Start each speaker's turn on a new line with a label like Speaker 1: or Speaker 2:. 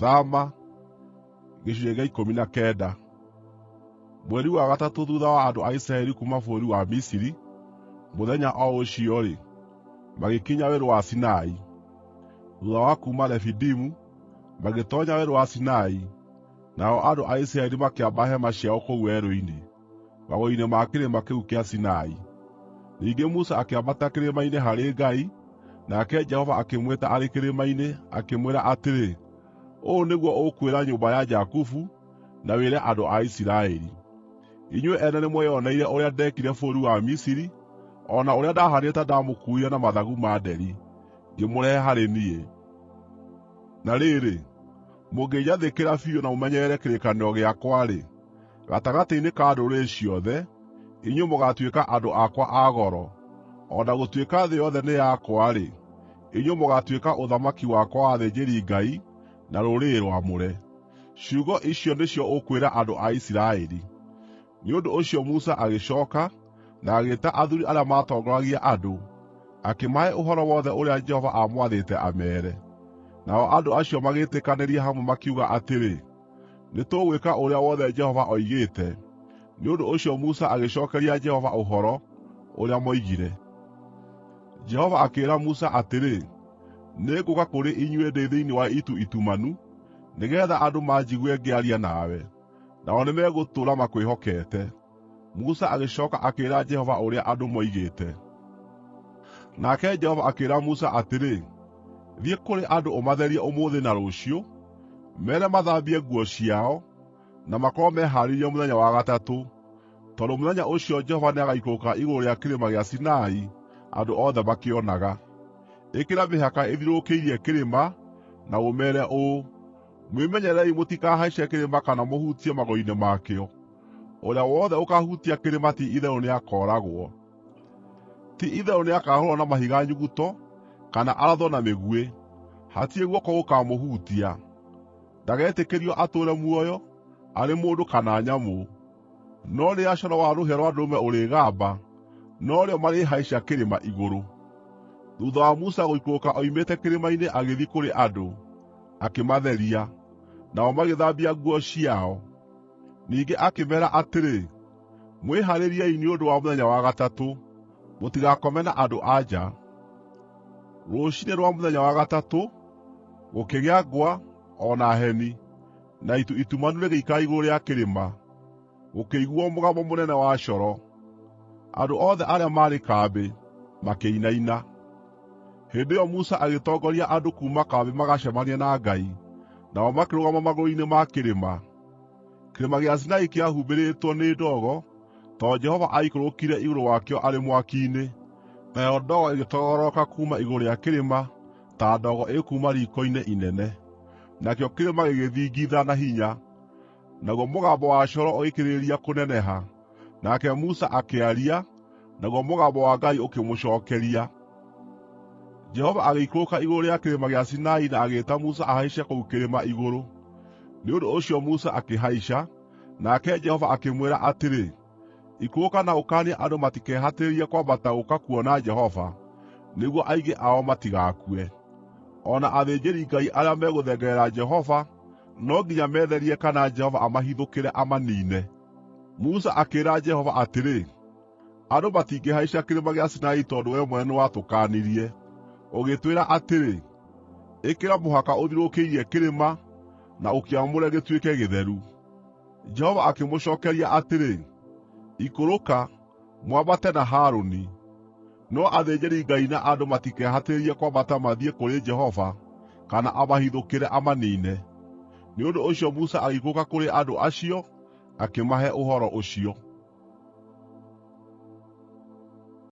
Speaker 1: Thama 19. Mweri wa gatatũ thuutha wa andũ a Isiraeli kuuma bũrũri wa Misiri, mũthenya o ũcio-rĩ, magĩkinya Werũ wa Sinai. Thuutha wa kuuma Refidimu, magĩtoonya Werũ wa Sinai, nao andũ a Isiraeli makĩamba hema ciao kũu werũ-inĩ, magũrũ-inĩ ma kĩrĩma kĩu kĩa Sinai. Ningĩ Musa akĩambata kĩrĩma-inĩ harĩ Ngai, nake Jehova akĩmwĩta arĩ kĩrĩma-inĩ, akĩmwĩra atĩrĩ, “Ũũ nĩguo ũkwĩra nyũmba ya Jakubu na wĩre andũ a Isiraeli: Inyuĩ ene nĩmweyoneire ũrĩa ndeekire bũrũri wa Misiri, o na ũrĩa ndahaanire ta ndamũkuuire na mathagu ma nderi, ngĩmũrehe harĩ niĩ. Na rĩrĩ, mũngĩnjathĩkĩra biũ na mũmenyerere kĩrĩkanĩro gĩakwa-rĩ, gatagatĩ-inĩ ka ndũrĩrĩ ciothe, inyuĩ mũgaatuĩka andũ akwa a goro. O na gũtuĩka thĩ yothe nĩ yakwa-rĩ, inyuĩ mũgaatuĩka ũthamaki wakwa wa athĩnjĩri-Ngai na rũrĩrĩ rwamũre.’ Ciugo icio nĩcio ũkwĩra andũ a Isiraeli.” Nĩ ũndũ ũcio Musa agĩcooka, na agĩĩta athuuri arĩa maatongoragia andũ, akĩmahe ũhoro wothe ũrĩa Jehova aamwathĩte ameere. Nao andũ acio magĩĩtĩkanĩria hamwe makiuga atĩrĩ, “Nĩtũgwĩka ũrĩa wothe Jehova oigĩte.” Nĩ ũndũ ũcio Musa agĩcookeria Jehova ũhoro ũrĩa moigire. Jehova akĩĩra Musa atĩrĩ, “Nĩngũũka kũrĩ inyuĩ ndĩ thĩinĩ wa itu itumanu, nĩgeetha andũ manjigue ngĩaria nawe, nao nĩmegũtũũra makwĩhokete.” Musa agĩcooka akĩĩra Jehova ũrĩa andũ moigĩte. Nake Jehova akĩĩra Musa atĩrĩ, “Thiĩ kũrĩ andũ ũmatherie ũmũthĩ na rũciũ. Meere mathambie nguo ciao, na makorwo mehaarĩirie mũthenya wa gatatũ, tondũ mũthenya ũcio Jehova nĩagaikũrũka igũrũ rĩa Kĩrĩma gĩa Sinai andũ othe makĩonaga. Ĩkĩra mĩhaka ĩthiũrũrũkĩirie kĩrĩma, na ũmeere ũũ, ‘Mwĩmenyererei mũtikahaice kĩrĩma kana mũhutie magũrũ-inĩ makĩo. Ũrĩa wothe ũkaahutia kĩrĩma ti-itherũ nĩakooragwo. Ti-itherũ nĩakahũũrwo na mahiga nyuguto, kana arathwo na mĩguĩ; hatirĩ guoko gũkaamũhutia. Ndagetĩkĩrio atũũre muoyo, arĩ mũndũ kana nyamũ.’ No rĩrĩa coro wa rũhĩa rwa ndũrũme ũrĩgamba, no rĩo marĩhaica kĩrĩma igũrũ.” Thuutha wa Musa gũikũrũka oimĩte kĩrĩma-inĩ agĩthiĩ kũrĩ andũ, akĩmatheria, nao magĩthambia nguo ciao. Ningĩ akĩmeera atĩrĩ, “Mwĩhaarĩriei nĩ ũndũ wa mũthenya wa gatatũ; mũtigakome na andũ-a-nja.” Rũciinĩ rwa mũthenya wa gatatũ, gũkĩgĩa ngwa o na heni, na itu itumanu rĩgĩikara igũrũ rĩa kĩrĩma, gũkĩiguuo mũgambo mũnene wa coro. Andũ othe arĩa maarĩ kambĩ makĩinaina. Hĩndĩ ĩyo Musa agĩtongoria andũ kuuma kambĩ magacemanie na Ngai, nao makĩrũgama magũrũ-inĩ ma kĩrĩma. Kĩrĩma gĩa Sinai kĩahumbĩrĩtwo nĩ ndogo, tondũ Jehova aikũrũkire igũrũ wakĩo arĩ mwaki-inĩ. Nayo ndogo ĩgĩtogoroka kuuma igũrũ rĩa kĩrĩma ta ndogo ĩkuuma riiko-inĩ inene, nakĩo kĩrĩma gĩgĩthingitha na hinya. Naguo mũgambo wa coro ũgĩkĩrĩrĩria kũneneha, nake Musa akĩaria, naguo mũgambo wa Ngai ũkĩmũcookeria. Jehova agĩikũrũka igũrũ rĩa kĩrĩma gĩa Sinai na agĩĩta Musa ahaice kũu kĩrĩma igũrũ. Nĩ ũndũ ũcio Musa akĩhaica, nake Jehova akĩmwĩra atĩrĩ, “Ikũrũka na ũkaanie andũ matikehatĩrĩrie kwambata gũũka kuona Jehova, nĩguo aingĩ ao matigakue. O na athĩnjĩri-Ngai arĩa megũthengerera Jehova no nginya metherie kana Jehova amahithũkĩre amaniine.” Musa akĩĩra Jehova atĩrĩ, “Andũ matingĩhaica kĩrĩma gĩa Sinai tondũ wee mwene nĩwatũkaanirie, ũgĩtwĩra atĩrĩ, ‘Ĩkĩra mũhaka ũthiũrũrũkĩrie kĩrĩma, na ũkĩamũre gĩtuĩke gĩtheru.’ ” Jehova akĩmũcookeria atĩrĩ, “Ikũrũka, mwambate na Harũni. No athĩnjĩri-Ngai na andũ matikehatĩrĩrie kwambata mathiĩ kũrĩ Jehova kana amahithũkĩre amaniine.” Nĩ ũndũ ũcio Musa agĩikũrũka kũrĩ andũ acio, akĩmahe ũhoro ũcio.